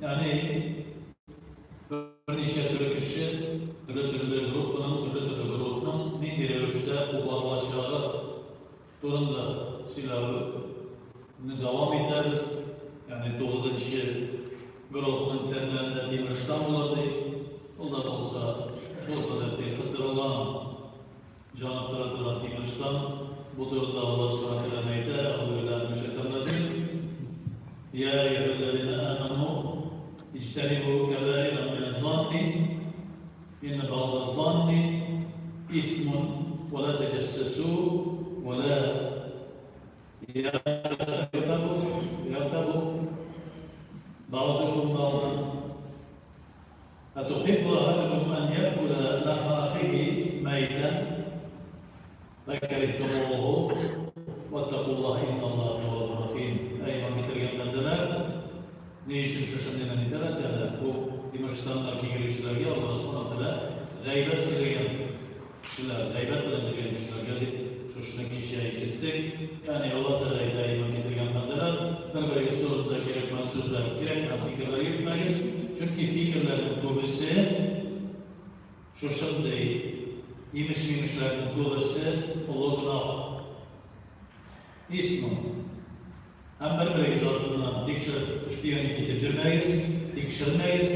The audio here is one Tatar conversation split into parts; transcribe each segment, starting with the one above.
Ягъни берничә төрле кеше, төрле-төрле группаның, төрле-төрле гөруһның нинди рәвештә кубарылачагы турында сөйләүне дәвам итәбез. Ягъни тугызынчы гөруһның тәннәрендә тимер ыштан булыр ди. Ул да булса шул кадәр ди кыздырылган, җанып тора торган тимер ыштан. Бу турыда Аллаһ Субхана Тәгалә әйтә, Әгъузу биллаһи минәш шайтанир раҗим. Я әйюһәлләзина аману иҗтәнибу кәбаира минәз-занни инна бәгъдәз-занни исмун ва ла тәҗәссәсү ва ла ягътабу ягътабу бәгъдукум бәгъдан Әтухиббу әхәдукум ән яәкүлә ләхмә әхиһи мәйтән фәкәриһтумуһу вәттәкуллаһа инналлаһа тәввабур рәхим. Әй, иман китергән бәндәләр, ни өчен шушындый мән итәләр? Ягъни бу тимерштаннар кигерүчеләргә Аллаһ Субхана ва Тәгалә гайбәт сөйләгән кешеләр, гайбәт белән йөргән кешеләргә дип шушыны кичә ишеттек. Ягъни Аллаһ Тәгалә әйтә, иман китергән бәндәләр, бер-берегез турында кирәкмәгән сүзләр, кирәкмәгән фикерләр йөртмәгез, чөнки фикерләрнең күбесе шушындый имеш-мимешләрнең күбесе олы гөнаһ. Исмун. Һәм бер-берегез артыннан тикшереп, шпионить итеп йөрмәгез, тикшермәгез.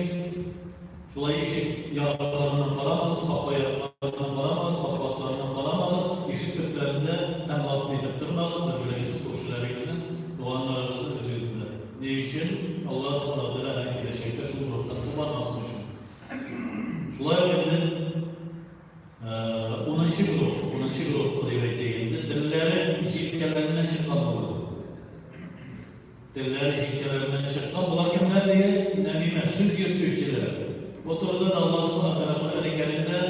Шулай ишек яракларыннан карамагыз, капка яракларыннан карамагыз, капка асларыннан карамагыз, ишек төпләрендә тәмлап нитеп тормагыз, бер-берегезнең, күршеләрегезнең, туганнарыгызның, үзегезнең дә. Ни өчен? Аллаһ Субхана ва Тәгалә әнә киләчәктә шул рухтан кубармасын өчен. Шулай ук инде Унынчы группа, унынчы группа дип әйтик инде, телләре җилкәләреннән чыккан булыр. Телләре җилкәләреннән чыккан болар кемнәр дигәч, нәмимә, сүз йөртүчеләр. Бу турыда да Аллаһ Субхана Тәгалә Коръән Кәримдә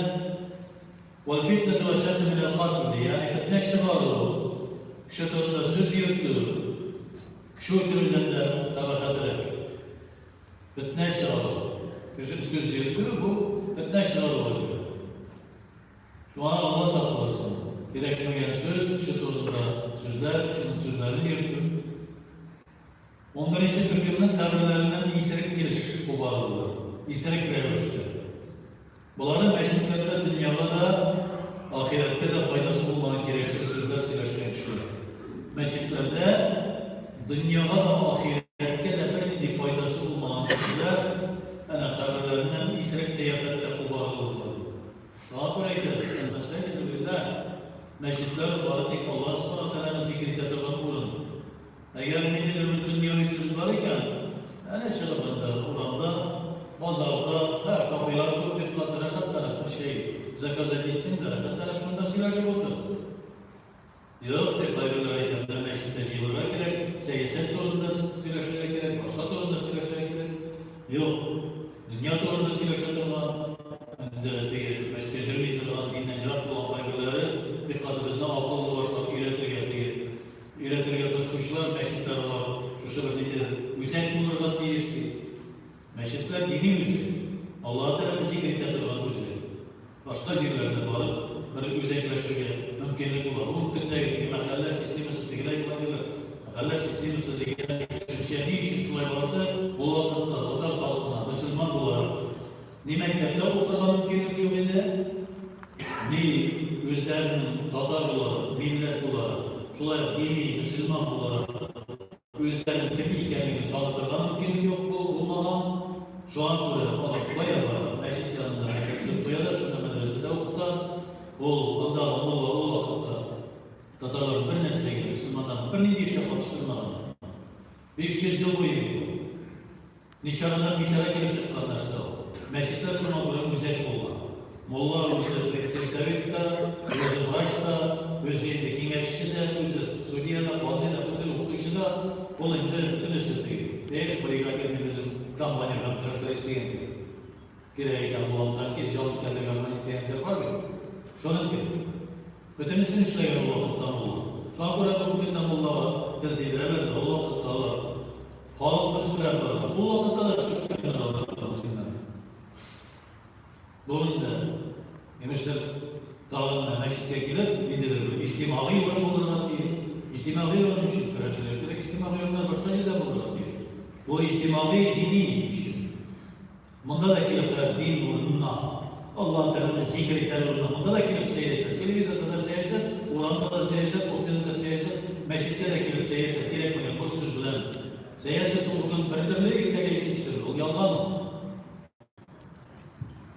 Вәл фитнәту әшәдду минәл катл ди, ягъни фитнә чыгару, кеше турында сүз йөртү, кеше үтерүдән дә кабахәтрәк. Фетнә чыгару. Кеше сүз йөртү бу фетнә чыгару булып. Шуңа Алла сакласын. Кирәкмәгән сүз, кеше турында сүзләр, кешенең сүзләрен йөртү. 11 төркемнең каберләреннән исерек килеш кубарылды. Исерек рәвештә. Болары мәчетләрдә дөньяга да, ахирәткә дә файдасы булмаган кирәксез сүзләр сөйләшкән кешеләр. Мәчетләрдә дөньяга да, ахирәткә дә бернинди файдасы булмаган кешеләр әнә каберләреннән исерек кыяфәттә кубарылырлар. Шуңа күрә әйтәбез, әл-мәсаҗиду лилләһ, мәчетләр бары тик Аллаһ Субхана ва Тәгаләне зикер итә торган урын. Әгәр ниндидер бер дөньяви сүз бар икән, әнә чыгып анда урамда, базарда, һә, кафелар күп бит каты, рәхәтләнеп бер чәй заказать иттең дә, рәхәтләнеп шунда сөйләшеп утыр. Юк, дип кайберләр әйтә, менә мәчеттә җыелырга кирәк, сәясәт турында сөйләшергә кирәк, башка турында сөйләшергә кирәк. Юк, дөнья турында сөйләшә торган, инде теге мәчеткә йөрми торган, диннән ерак булган кайберләре бик каты безне акыллы башлап өйрәтергә теге Өйрәтергә тырышучылар мәчетләр алар шушы бер ниндидер үзәк булырга тиеш ди. Мәчетләр дини үзәк. Аллаһы Тәгаләне зикер итә торган үзәк. Башка җирләрдә барып бер үзәкләшергә мөмкинлек була. Бүгенге көндәге теге мәхәллә системасы тегеләй болай диләр. Мәхәллә системасы дигән төшенчә ни өчен шулай барды? Ул вакытта татар халкына мөселман буларак ни мәктәптә укырга мөмкинлек юк иде, ни үзләренең татар буларак, милләт буларак, шулай ук дини мөселман буларак үзләренең кем икәнлеген танытырга мөмкинлек юк булмаган. Шуңа күрә алар кая бара? Мәчет янында мәктәп төзеп куя да, шунда мәдрәсәдә укыта. Ул андагы мулла ул вакытта татарлар бер нәрсәгә, мөселманнарны бернинди эшкә катыштырмаган. 500 ел буе бит ул. Ничарадан бичара килеп чыккан нәрсә ул. Мәчетләр шуңа күрә үзәк булган. Мулла үзе предсельсовет та, үзе врач та, үзе инде киңәшче дә, үзе судья да, казый да, бөтен укытучы да, ул инде бөтенесе теге. Эх, бригадир мин үзем комбайнер һәм тракторист дигән кебек. Кирәк икән булам танкист, җан иткәндә гармонист дигән җыр бар бит. Шуның кебек. Бөтенесен эшләгән ул вакытта мулла. Шуңа күрә бүгенге көндә муллага тел тидерәләр дә, ул вакытта алар халыкны өстерәп барган. Ул вакытта да сүккәннәр алар мөселман. Бүген дә, имештер, тагын менә мәчеткә килеп, ниндидер бер иҗтимагый урын булырга тиеш. Иҗтимагый урын өчен көрәшергә кирәк, иҗтимагый урыннар башка җирдә булырга тиеш. Бу иҗтимагый дини өчен. Монда да килеп тора дин урынына. Аллаһ Тәгаләне зикер итәр урынына. Монда да килеп сәясәт. Телевизорда да сәясәт, урамда да сәясәт, кухняда да сәясәт, мәчеттә дә килеп сәясәт. Кирәкмәгән буш сүз белән. Сәясәт ул бүген бер төрле, иртәгә икенче төрле. Ул ялган ул.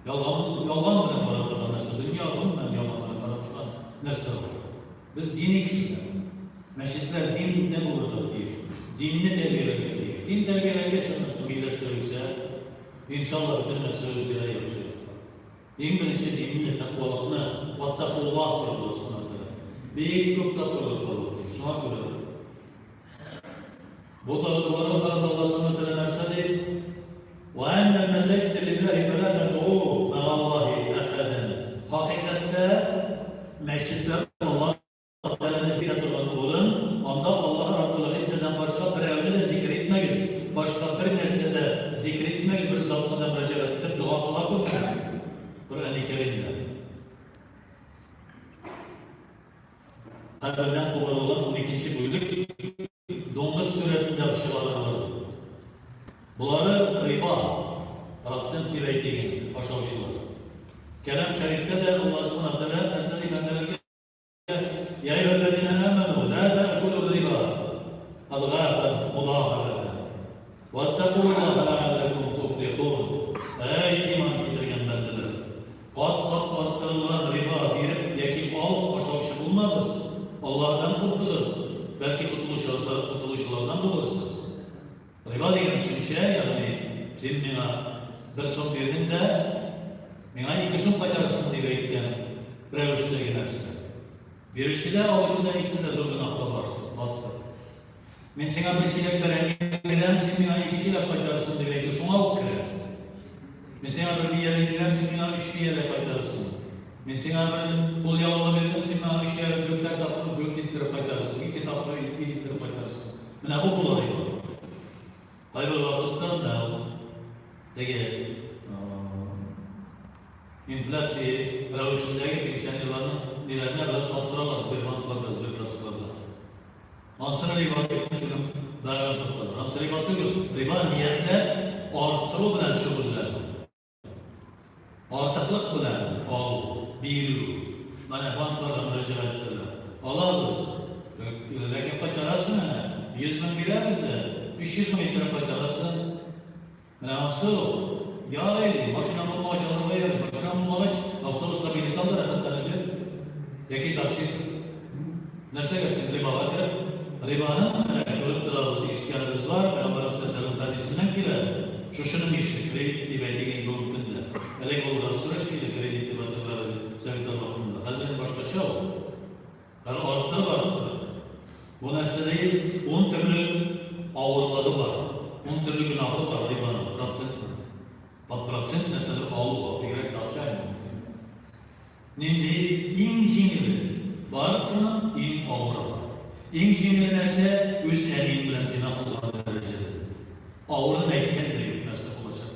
Ялган, ялган белән бара торган нәрсә. Дөнья гомумән ялган белән бара торган нәрсә ул. Без дини кешеләр. Мәчетләр динне булырга тиеш. Динне тәрбияләргә тиеш. Дин тәрбияләнгәч, аннан соң милләт тә үсә. Иншалла, бөтен нәрсә үзгәрә яхшы якка. Иң беренче динне, тәкъвалыкны, ваттакуллаһ ди Аллаһ Субхана ва Тәгалә. Бик күп тапкырлар кабатлый. Шуңа күрә бу боларга карата Аллаһ Субхана ва Тәгалә нәрсә ди? Вә әннәл мәсаҗидә лиллаһи фәлә тәдгу мәгаллаһи әхәдән. Хакыйкатьтә мәчетләр Аллаһ Тәгаләне зикер итә торган урын, анда Аллаһ Раббул Гыйззәдән башка берәүне дә зикер итмәгез, башка бер нәрсә дә зикер итмәгез, бер затка да мөрәҗәгать итеп дога кыла күрмәгез. Коръәни Кәримдә. Кабердән кубарылган уникенче бүлек дуңгыз сурәтендә чыгарылыр. Болары риба, процент дип әйтик инде, ашаучылар. Кәлам шәрифтә дә Аллаһ Субхана ва Тәгалә нәрсә ди бәндәләргә? Я әйюһәлләзина аману, ла тәкулу риба адгафан мудагафатан. Ваттакуллаһа ләгалләкум туфлихун. Әй иман китергән бәндәләр! Кат-кат арттырылган риба биреп яки алып ашаучы булмагыз, Аллаһыдан куркыгыз, бәлки котылучылардан булырсыз. Риба дигән төшенчә, ягъни син миңа бер сум бирдең дә, миңа ике сум кайтарырсың дип әйткән рәвештәге нәрсә. Бирүче дә, алучы да икесе дә зур гөнаһка батты. Мин сиңа бер чиләк бәрәңге бирәм, син миңа ике чиләк кайтарырсың дип әйтү шуңа ук керә. Мин сиңа бер бияләй бирәм, син миңа өч бияләй кайтарырсың. Мин сиңа бер кул яулыгы бирдем, син миңа өч ярым, дүртәр тапкыр дүрт иттереп кайтарырсың, ике тапкыр ике иттереп кайтарырсың. Менә бу була инде. Кайбер вакытта менә ул теге инфляция рәвешендәге пенсионерларның ниләренә бераз арттыралар Сбербанкларда, Сберкассаларда. Ансы риба дип шуның бәрен тоталар. Ансы риба түгел. Риба нияттә арттыру белән шөгыльләнү. Артыклык белән алу, бирү. Менә банкларга мөрәҗәгать итәләр. Алабыз. Ләкин кайтарасың әнә. 100 мең бирәбез дә, 300 мең иттереп кайтарасың. Менә ансы ул. Ярый ди, машина булмагач алырга ярый. Машина булмагач, автобуска билет ал да рәхәтләнеп йөр. Яки такси. Нәрсәгә син рибага кереп, рибаның менә күреп торабыз, ишеткәнебез бар, Пәйгамбәребез саллаллаһу алейһи хәдисеннән килә, шушының ише кредит дип әйтик инде бүгенге көндә. Элек ул рассрочка иде, кредит дип атыйлар иде советлар вакытында. Хәзер инде башкача ул. Һәр арттырып арттырып. Бу нәрсәнең ун төрле авырлыгы бар, ун төрле гөнаһы бар рибаның, процентның. Под процент нәрсәдер алу, бигрәк тә акча инде. Нинди иң җиңеле бар шуның, иң авыры бар. Иң җиңеле нәрсә, үз әниең белән зина кылган дәрәҗәдә. Авырын әйткән дә юк нәрсә булачак.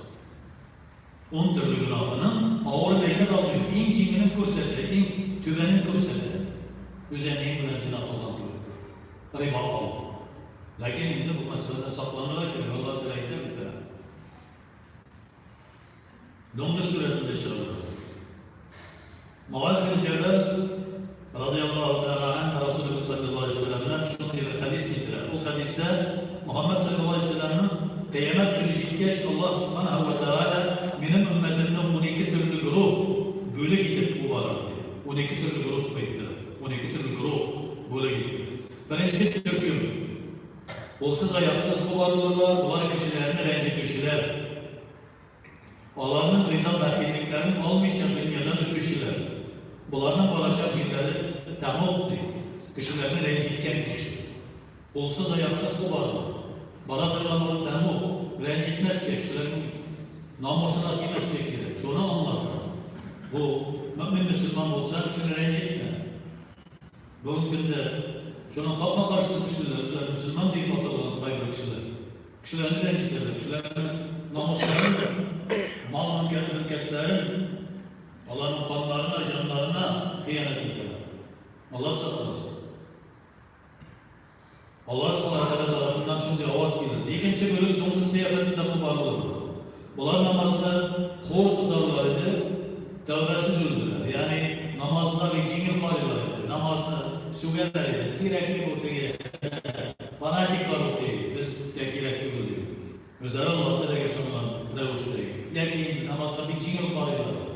Ун төрле гөнаһының авырын әйтә дә алмыйбыз, иң җиңелен күрсәтә, иң түбәнен күрсәтә. Үз әниең белән зина кылган кебек. Риба алу. Ләкин инде бу мәсьәләдән сакланырга кирәк, Аллаһ Тәгалә әйтә бит әнә. Дуңгыз сурәтендә чыгарга. Муаз бин Җәбәл радияллаһу тәгалә анһ Расулыбыз салләллаһу галәйһи ва сәлләмнән шундый бер хәдис китерә. Ул хәдистә Мөхәммәд салләллаһу галәйһи ва сәлләмнең Кыямәт көне җиткәч, Аллаһ субханаһу ва тәгалә минем өммәтемне унике төрле груһ, бүлек итеп кубарыр, ди. Унике төрле группа иттереп, унике төрле груһ, бүлек итеп. Беренче төркем, кулсыз-аяксыз кубарылырлар, болар кешеләрне рәнҗетүчеләр. Аларның риза-бәхиллекләрен алмыйча дөньядан үтүчеләр. Боларның барачак җирләре тәмуг, ди. Кешеләрне рәнҗеткән кеше. Кулсыз-аяксыз кубарылыр. Бара торган урын тәмуг. Рәнҗетмәскә, кешеләрнең намусына тимәскә кирәк. Шуны аңлата. Бу, мөэмин мөселман булсаң, кешене рәнҗетмә. Бүгенге көндә шуның капма-каршысы кешеләр, үзләрен мөселман диеп аталган кайбер кешеләр, кешеләрне рәнҗетәләр, кешеләрнең намусларын, мал-мөлкәтләрен, аларның каннарына, җаннарына хыянәт итәләр. Алла сакласын. Аллаһ Субхана Тәгалә тарафыннан шундый аваз килер. Икенче бүлек дуңгыз кыяфәтендә кубарылыр. Болар намазны хур тотарлар иде, тәүбәсез үлделәр. Ягъни намазга бик җиңел карыйлар иде, намазны сүгәләр иде, кирәкми бу теге фанатиклар укый, безгә кирәк түгел дип. Үзләре Аллаһ Тәгаләгә ышанган рәвештә. Яки инде намазга бик җиңел карыйлар иде.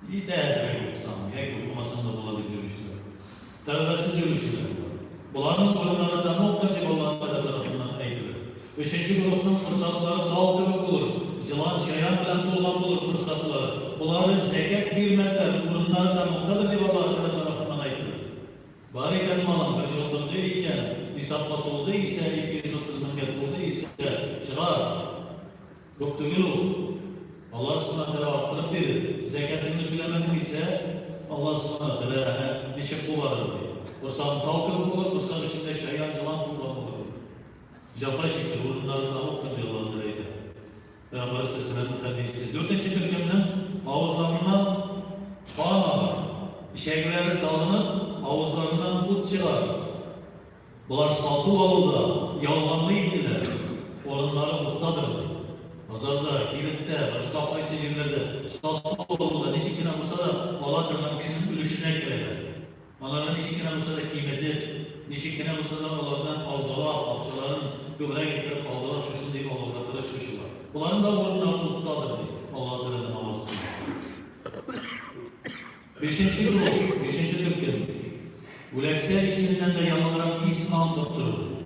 Җитә әзрәк укысаң, яки укымасаң да була дип йөрүчеләр. Тәүбәсез йөрүчеләр болар. Боларның урыннары тәмугтыр дип Аллаһ Тәгалә тарафыннан әйтелер. Өченче груһның корсаклары тау кебек булыр, җылан, чаян белән тулган булыр корсаклары. Болары зәкят бирмәделәр, урыннары тәмугтадыр дип Аллаһ Тәгалә тарафыннан әйтелер. Бар икән малың, бер җылтынды икән, нисабка тулды исә, 230 меңгә тулды исә, чыгар. Күп түгел ул. Аллаһ Субхана Тәгалә арттырып бирер. Зәкятыңны түләмәдең исә, Аллаһ Субхана Тәгалә әнә ничек кубарыр, ди. Корсагың тау кебек булыр, корсак эчендә чаян, җылан тулган булыр, ди. Җәфа чикер, урыннары тәмугтыр, ди Аллаһ Тәгалә әйтә. Пәйгамбәребез саллаллаһу галәйһи вәсәлләмнең хәдисе. Дүртенче төркемнең авызларыннан кан агар, эчәгеләре салынып, авызларыннан ут чыгар. Болар сату-алуда ялганлый иделәр, урыннары уттадыр, ди. Базарда, кибеттә, башка кайсы җирләрдә сату-алуда ничек кенә булса да ала торган кешенең өлешенә керәләр. Аларны ничек кенә булса да киметеп, ничек кенә булса да алардан алдалап, акчаларын күбрәк иттереп алдалап шушындый алырга тырышучылар. Боларның да урыннары уттадыр, ди Аллаһы Тәгаләдән аваз килә. Бишенче групп, бишенче төркем. Үләксә исеннән дә яманрак ис аңкып торыр.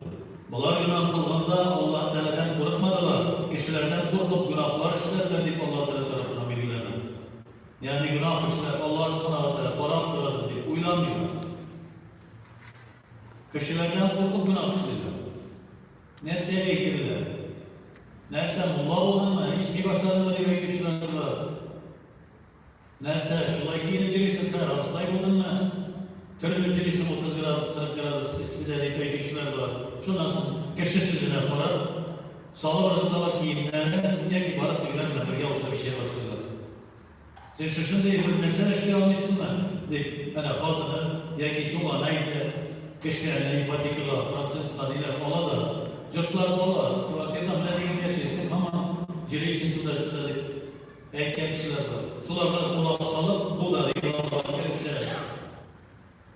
Болар гөнаһ кылганда Аллаһ Тәгаләдән курыкмадылар, кешеләрдән куркып гөнаһлар эшләделәр дип Аллаһ Тәгалә тарафыннан билгеләнә. Ягъни гөнаһ эшләп Аллаһ Субхана ва Тәгалә карап торадыр дип уйламыйлар. Кешеләрдән куркып гөнаһ эшлиләр. Нәрсә әйтерләр? Нәрсә, мулла булдыңмы, эшли башладыңмы дип әйтүчеләр бар. Нәрсә, шулай киенеп йөрисең, хәер, абыстай булдыңмы? Төренеп йөрисең 30 градус, 40 градус эсседә дип әйтүчеләр бар. Шуннан соң кеше сүзенә карап, салып ыргыталар киемнәрен яки барып тегеләр белән бергә утырып эчә башлыйлар. Син шушындый бер нәрсә дә эшли алмыйсыңмы? дип, әнә хатыны яки туганы әйтә. Кеше әнә ипотекага, процентка ниләр ала да, йортлар ала, квартирда менә дигән яшисең, һаман йөрисең туда-сюда дип. Әйткән кешеләр бар. Шуларга колак салып, бу да рибага керешә.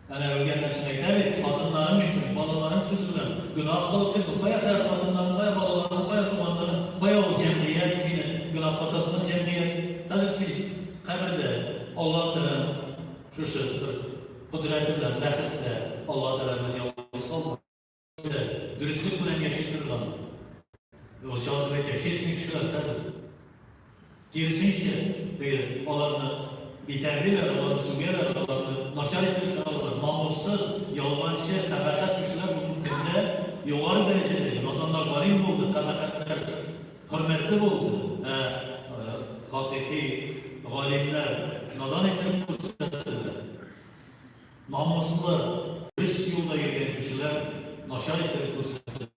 Әнә үлгәннән соң әйтә бит, хатыннарың өчен, балаларың сүзе белән гөнаһ кылып килдем. Кая хәзер хатыннарың, кая балаларың, кая туганнарың, кая ул җәмгыять сине гөнаһка тарткан җәмгыять. Хәзер син кабердә Аллаһ Тәгаләнең шушы бер кодрәте белән ләхеттә Аллаһ Тәгалә белән ялгыз калма. Дөреслек белән яши торган, русчалап дип әйтә, честный кешеләр хәзер. Киресенчә, теге аларны битәрлиләр, аларны сүгәләр, аларны начар итеп чыгаралар. Намуссыз, ялганчы, кабахәт кешеләр бүгенге көндә югары дәрәҗәдә. Наданнар галим булды, кабахәтләр хөрмәтле булды, ә хакыйкый галимнәр надан итеп күрсәтелде. Намуслы, дөрес юлда йөргән кешеләр начар иттереп күрсәтелә.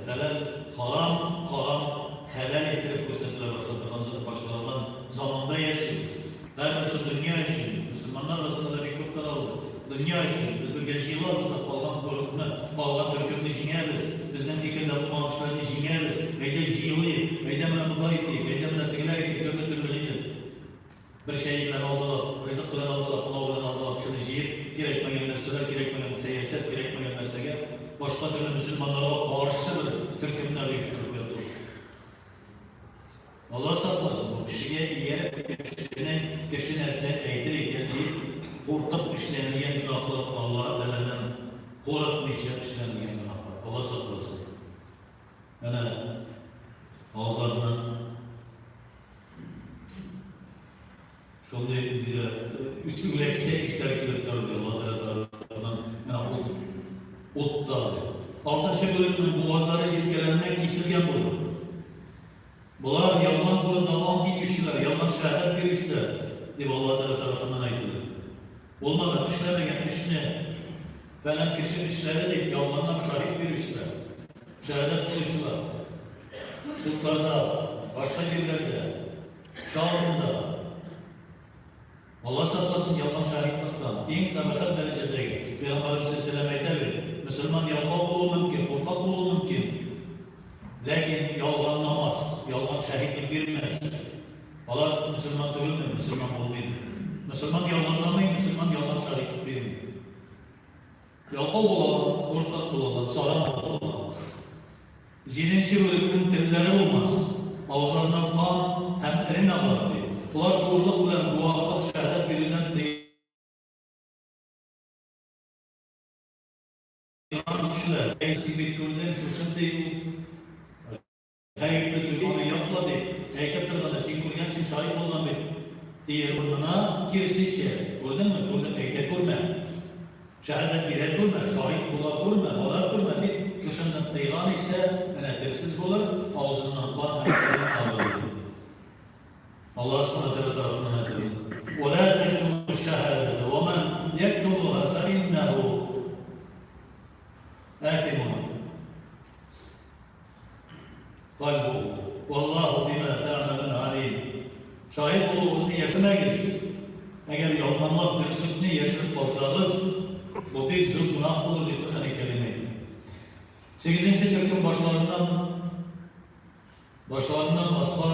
Хәләл, харам, харам, хәләл иттереп күрсәтелә башлады башланган заманда яшибез. Һәрберсе дөнья өчен, мөселманнар арасында да бик күп таралды. Дөнья өчен без бергә җыелабыз да калган гөруһны, калган төркемне җиңәбез, безнең фикердә булмаган кешеләрне җиңәбез, әйдә җыелыйк, әйдә менә болай итик, әйдә менә тегеләй итик, төрле-төрле нидер. Бер чәй белән алдылар, ризык белән алдылар, пылау белән алдылар, кешене җыеп, кирәкмәгән нәрсәләр, кирәкмәгән сәясәт, кирәкмәгән нәрсәгә башка төрле мөселманнарга каршы бер төркемнәр оештырып яту. Алла сакласын, бу кешегә ияреп кешене кеше нәрсә әйтер икән дип куркып эшләнелгән гөнаһлар Аллаһ Тәгаләдән курыкмыйча эшләнелгән гөнаһлар. Алла сакласын. Әнә авызларыннан шундый үләксә исләр килеп тора, ди Алла Тәгалә тарафыннан. Менә ут, ут та, ди. Алтынчы бүлекнең бугазлары җилкәләреннән киселгән булыр. Болар ялган турында ант итүчеләр, ялган шәһадәт бирүчеләр, дип Алла Тәгалә тарафыннан әйтелде. Булмаган, эшләмәгән эшне фәлән кеше эшләде дип ялганлап шаһит бирүчеләр, шәһадәт кылучылар, судларда, башка җирләрдә, чалында. Алла сакласын ялган шаһитлыктан. Иң кабахәт дәрәҗәдәге. Пәйгамбәребез саллаллаһу алейһи ва сәлләм әйтә бит. Мөселман ялкау булуы мөмкин, куркак булуы мөмкин. Ләкин ялганламас, ялган шәһидлек бирмәс. Алар мөселман түгелме? Мөселман булмый. Мөселман ялганламый, мөселман ялган шаһитлек бирми. Ялкау була ала, куркак була ала, саран була ала. Җиденче бүлекнең телләре булмас, авызларыннан кан һәм эрен агар, ди. Болар турылык белән гуаһлык, шәһадәт бирүдән тыелган кешеләр. Әй, син бит күрдең, шушындый ул гаепле түгел, аны якла, дип әйтеп торганда, син күргән, син шаһит булган бит, диер урынына, киресенчә, күрдеңме, күрдем, әйтә күрмә. Шәһадәт бирә күрмә, шаһит була күрмә, бара күрмә, дип, шушыннан тыйган исә, менә телсез булыр, авызыннан кан һәм эрен агыр, диде. Аллаһ Субхана Тәгалә тарафыннан әйтелде. Вә лә тәктуму шәһадәтә, вә мән яктумуһа фә иннәһу әфимун кальбуху, валлаһу бима тәгъмәлүн алим. Шаһит булуыгызны яшермәгез. Әгәр ялганлап дөреслекне яшереп калсагыз, бу бик зур гөнаһ булыр, дип Коръәни Кәрим әйтә. Сигезенче төркем башларыннан башларыннан аска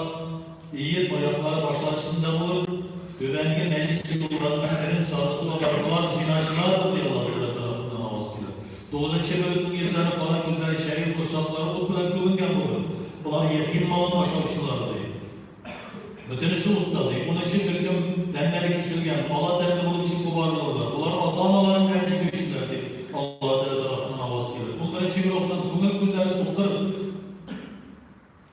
иеп, аяклары башлары өстендә булыр, түбәнге нәҗес юлларына эрен сары су агар, болар зиначылардыр, ди Аллаһ Тәгалә тарафыннан аваз килер. Тугызынчы бүлекнең йөзләре кара, күзләре чәер, корсаклары ут белән күбенгән булыр. Болар ятим малын ашаучылар, ди. Бөтенесе утта, ди. Унынчы төркем тәннәре киселгән, ала тәнле булып җил кубарылырлар. Болар ата-аналарын рәнҗетүчеләр, дип Аллаһ Тәгалә тарафыннан аваз килер. Унберенче гөнаһның күңел күзләре сукыр,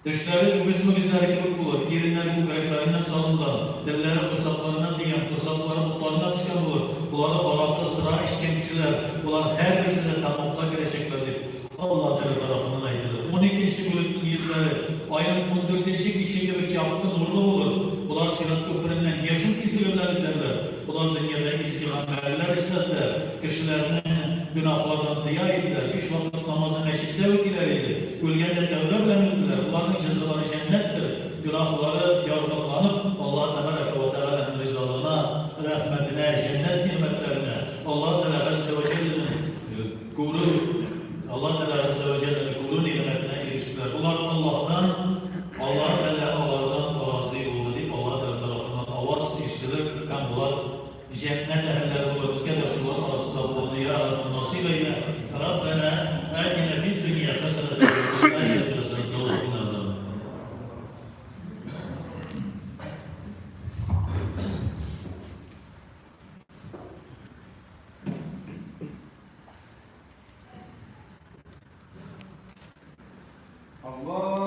тешләре үгез мөгезләре кебек булыр, иреннәре күкрәкләреннән салынган, телләре корсакларына тигән, корсаклары ботларына төшкән булыр. Болары аракы, сыра эчкән кешеләр, болар һәрберсе дә тәмугка керәчәкләр, дип Алла теле тарафыннан әйтелер. Уникенче бүлекнең йөзләре айның ундүртенче киче кебек якты, нурлы булыр. Болар сират күпереннән яшен тизлеге белән үтәрләр. Болар дөньяда изге гамәлләр эшләделәр, кешеләрне гөнаһлардан тыя иделәр, биш вакыт намазны мәчеттә үтиләр иде, үлгәндә тәүбә белән үлделәр. Боларның җәзалары җәннәттер, гөнаһлары ярлыканып, Аллаһ тәбарәкә вә тәгаләнең ризалыгына, рәхмәтенә, җәннәт нигъмәтләренә, Аллаһ Тәгалә газзә вә җәлләнең Күрү, Аллаһ Тәгалә Газзә вә Җәлләне күрү нигъмәтенә ирештеләр. Болар Аллаһтан, Аллаһ Тәгалә алардан разый булды, дип Аллаһ Тәгалә тарафыннан аваз ишетелер һәм болар җәннәт әһелләре булыр. Безгә дә шулар арасында булуны, йа Раббым, насыйп әйлә. Раббәнә атина фид-дөнья хәсәнәтән вә фил ахирәти хәсәнәтән вә кина азабән-нар. Аллаһ.